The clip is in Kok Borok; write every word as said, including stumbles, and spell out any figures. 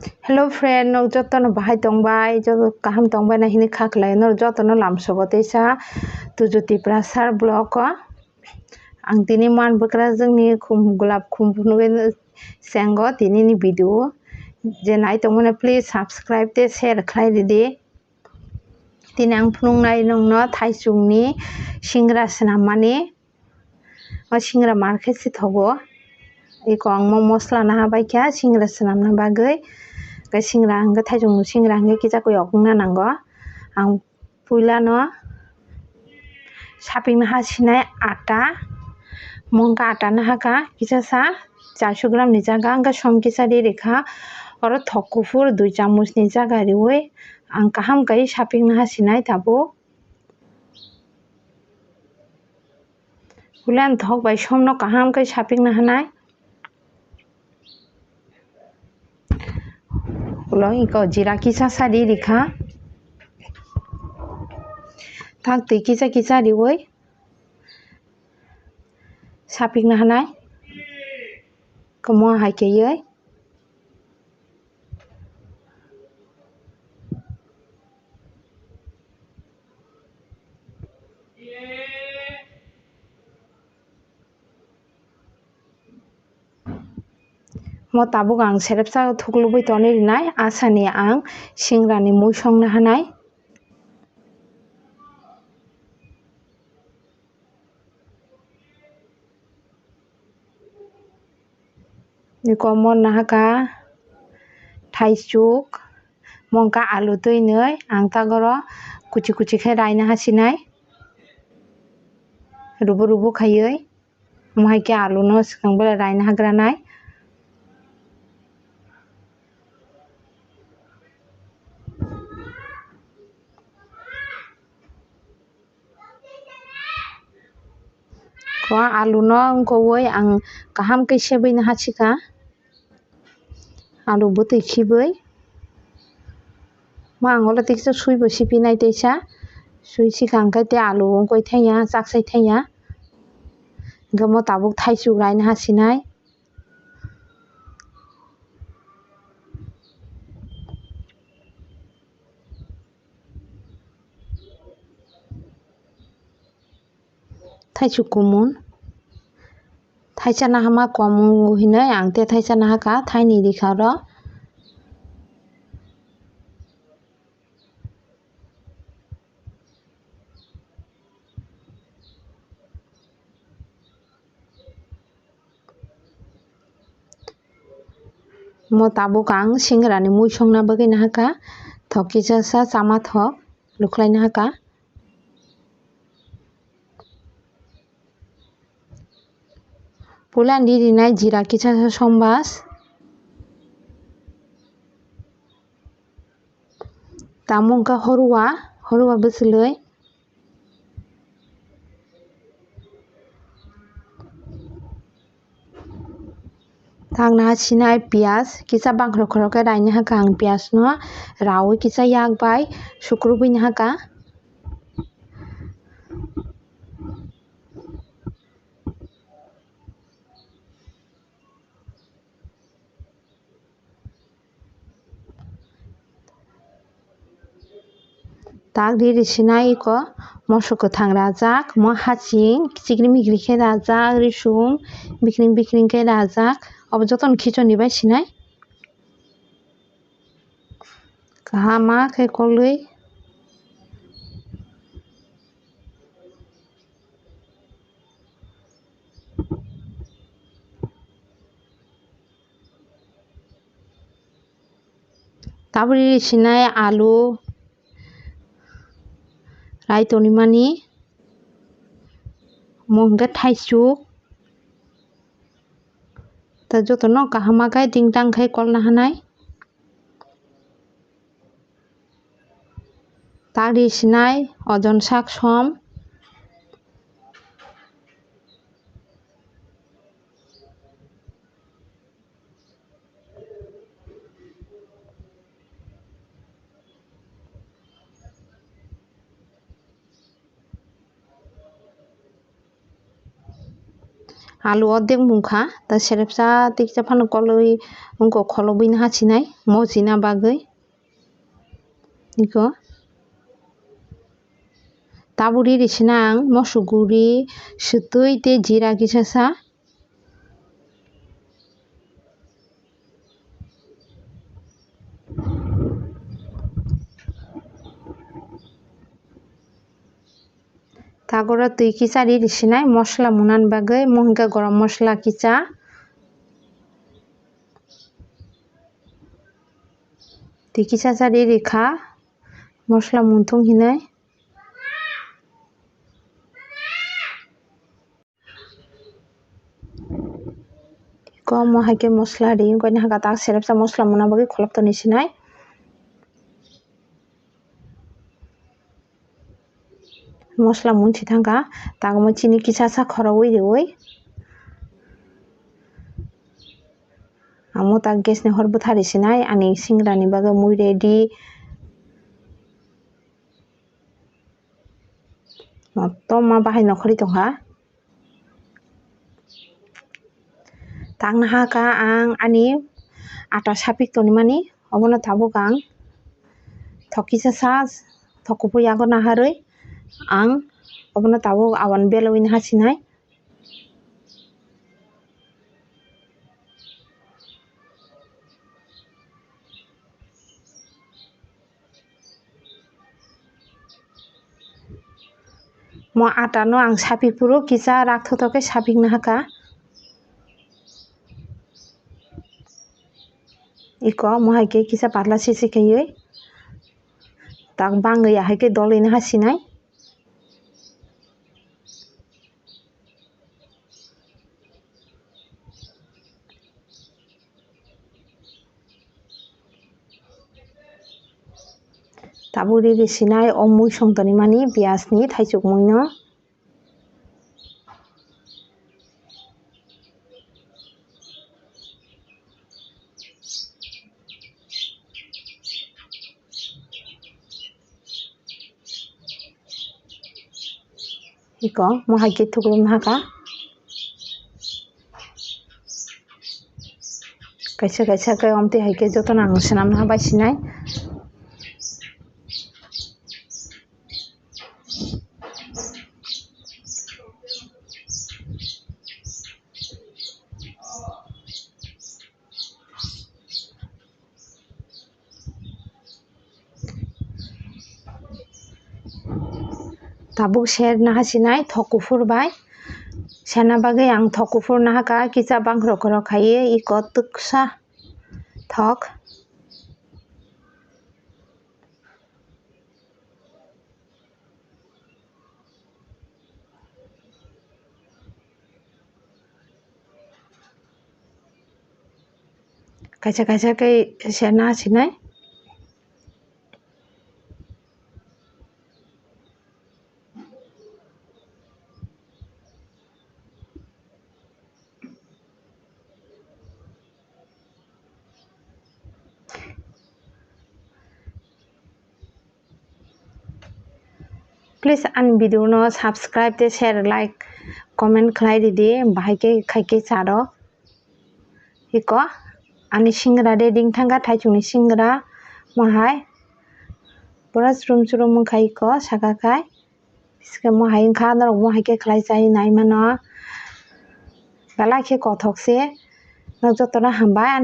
Hello friend, nok jotono bahai tongbai, joto kaham tongbai na hini kha khlai, nok jotono lamsogo teisa Tuju Tiprasa vlog o. Ang tini man bwkrajwkni khum, gulab khum phunugwi sengo tini ni video. Je nai tongmani please subscribe tei share khlai ridi. Tini ang phunuknai nongno thaichukni singra swnammani. O singra mar khe se thogo. Eko ang mo mosla naha bai kha singra swnamna bagwi. Khe singra hwnkhe thaichukni singra hwnkhe kisa kwi okna nango. Ang puila no sapikna ha sinai ata. Mo hwnkhe ata naha kha kisa sa charso gram ni jaga hwnkhe som kisa ri rikha. Oro thok kuphur dui chamuch ni jaga riwi ang kaham kai sapikna ha sinai tabuk. Puila ni thok bai somno kaham khe sapikna hanai. Ulo iko jira kisa sa ri rikha. Tak twi kisa kisa riwi sapikna hanai. Komo hai khe yoi. Mo tabuk ang serepsa thuklubui tonwi rinai, asani ang singrani mui songna hanai. Iko mo nahaka thaichuk, mo wngkha alu twi nwi, ang tagoro kuchi kuchi khe raina hasinai, rubu rubu khaiwi, omo hai khe alu no swkang belai raina hagranai. Ko alu no wngkowoi ang kaham khe sebui no hachikha, alu bwtwi khibui. Ma ang ulo tiksa sui bo sipi nai teisa, sui sikha hwnkhe tei alu wngkoi thaiya, chaksai thaiya. Hwnkhe mo tabuk thaichuk raina hasinai. Thaichuk kumun. Thaisa nahama kom wngo hinwi ang tei thaisa nahakha thaini rikha oro. Mo tabuk ang singrani mui songna bagwi nahakha, thok kisa sa chama thok lukhlai nahakha. Puila ni rinai jira kisa sa sombas. Tamo wngkha horwa, horwa bwchwlwi. Tangna sinai piyaj kisa bangkhro khro khe raina hakha ang piyaj no raui kisa yak bai sukrubui nahakha. Tak riri sinai iko moso kwthang rajak, mo haching chikri mikri khe rajak, risum bikring bikring khe rajak, obo jotono khichoni bai sinai. Kahama khe kolwi. Tabuk riri sinai alu, rai tonwi mani, omo hwnkhe thaisuk, tei jotono kaham khe dingtang khe kolna hanai. Tari sinai ojon sak som. Alu ordek mungkha, ta serepsa tiksa phano koloi wngkha kholobwi naha sinai mojina bagwi. Iko tabuk riri sina ang moso guri, swtwi tei jira kisa sa. Tagoro twi kisa riri sinai mosla munani bagwi, mo hwnkhe gorom mosla kisa. Twi kisa sa riri kha mosla munthung hinwi. Iko mo hai khe mosla ri, wngkha ni haka tak serepsa mosla muna bagwi kholop toni sinai. Mosla mun si thangkha, tak omo chini kisa sa khorogwi riwi. Amo tak gas ni hor bwthari sinai, ani singra ni bagwi mui ready. Motom ma bahai nokhorwi tongkha. Tang naha kha ang ani ata sapik tonimani, obono tabuk ang thok kisa sa, thok kuphur yago naharwi ang obono tabuk awan belowi naha sinai. Mo ata no ang sapik phuru kisa rak thothok khe sapik naha kha. Iko mo hai khe kisa patla sisi khaiwi tak bangwi ahai khe dolwi naha sinai. Tabuk riri sinai o mui song toni mani piyaj ni thaichuk mui no. Iko mo hai khe thuklum naha kha. Kaisa kaisa khe omtwi hai khe jotono ang swnam naha bai sinai. Tabuk ser naha sinai thok kuphur bai. Serna bagwi ang thok kuphur naha kha, kisa bangkhrok khorok khaiwi iko twksa thok. Kaisa kaisa khe serna sinai. Please ani video no subscribe tei share, like, comment khlai ridi, bahai khe khai khe charo. Iko ani singra de ding thangkha, thaichukni singra, mohai pura chwrwm chwrwm wngkha iko saka khai. Biskhe mohai wngkha, norok mohai khe khlai chai nai mano. Belai khe kothok se, nok jotono hambai.